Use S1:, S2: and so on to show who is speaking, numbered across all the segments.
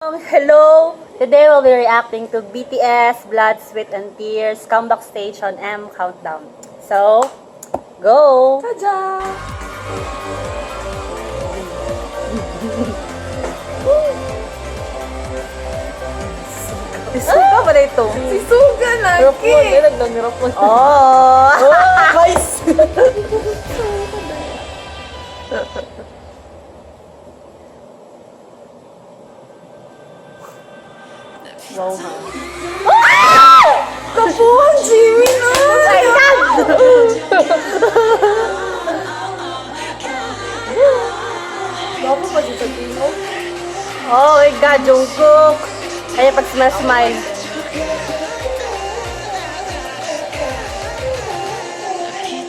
S1: Hello! Today we'll be reacting to BTS, Blood, Sweat, and Tears comeback stage on M Countdown. So, go!
S2: Tada!
S1: Si Suga ba na ito?
S2: Si Suga lagi!
S1: Rapon. Oh!
S2: Guys!
S1: Wow ha.
S2: Kapuhan, Jimmy na!
S1: My God!
S2: Bago pa dito tingog?
S1: Oh my God, Jungkook! Kaya pag smile.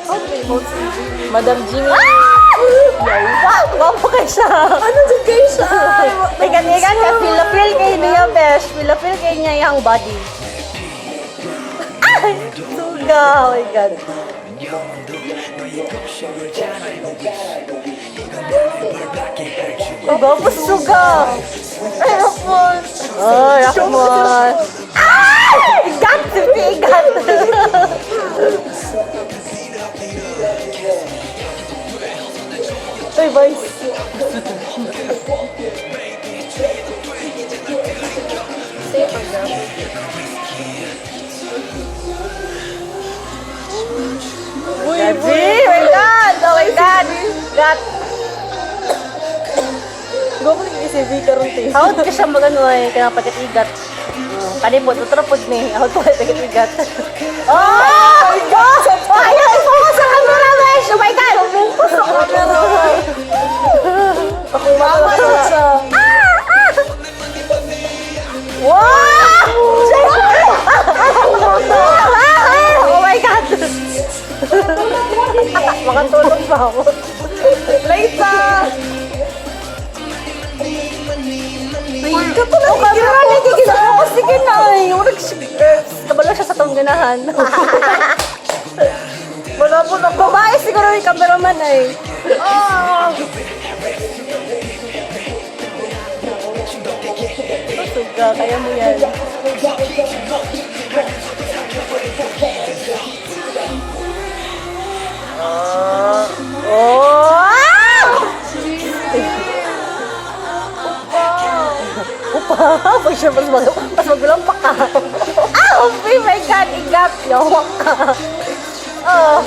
S2: How do they emote si Jimmy?
S1: Madam Jimmy. Wow! Gwapo ka siya!
S2: Ano dyan kayo siya?
S1: Ikan-ikan ka, feel kayo niya, besh. Feel kayo niya yung body. Ay! Suga! Oh my God. Oh, gwapo suga!
S2: Ay, Rapon!
S1: Oh, Rakmon! Ay! Igat! Igat!
S2: Ay, boys! Safe ang girl. Uy,
S1: Gabi! Oh my God! Oh my God! Gat!
S2: Gwapo rin yung CV karon te.
S1: Hawad ka siya magano eh, kaya pagkat-igat. Kanipot, utrapod ni. Hawad ko ay pagkat-igat. Oh my God! Oh, ayaw! Ifocus sa camera, besh! Oh my God!
S2: Focus sa camera! Ako mama na siya.
S1: Wow! Oh my God! Makatulog pa ako.
S2: Laita!
S1: Ito na ang camera na giginawa. Sige na eh. Kabalo siya sa tong ganahan.
S2: Wala po na
S1: Babae siguro yung cameraman ay.
S2: Ah!
S1: Suga, kaya mo yan. Oh! Upa! Pag siya mas magulang pa ka. Oh my God! Igap! Yawak ka. Oh!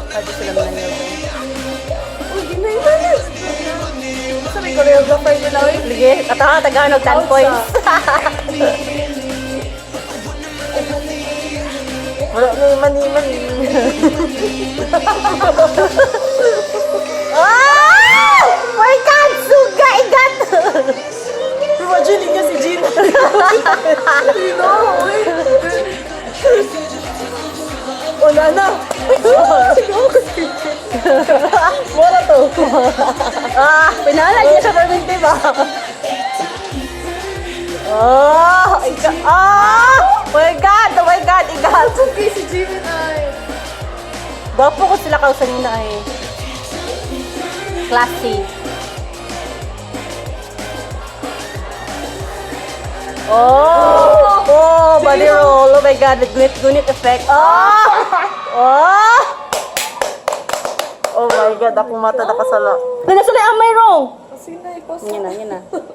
S1: Sabi sila mga niyo.
S2: Uy, ginay-manas! Sabi choreographer nila, uy.
S1: Sige, katawa, Tagalog, 10 points.
S2: Wala na yung mani-mani.
S1: Oh! My God! Suga! Igat!
S2: Imagine niya si Jean. Sino? Uy. Wala na. Wala to.
S1: Pinala niya sa permintive Oh! Igat! Oh my God! Oh my God! Igat!
S2: Okay, si Jimmy ay.
S1: Gwapo ko sila kausan nila eh. Classy. Oh! Oh! Body roll. Oh my God! With gunit effect. Oh! Oh!
S2: Oh my God, ako mata nakasala.
S1: Pinasali ang mayroong!
S2: Kasi na, ikaw
S1: Yan na, yan na.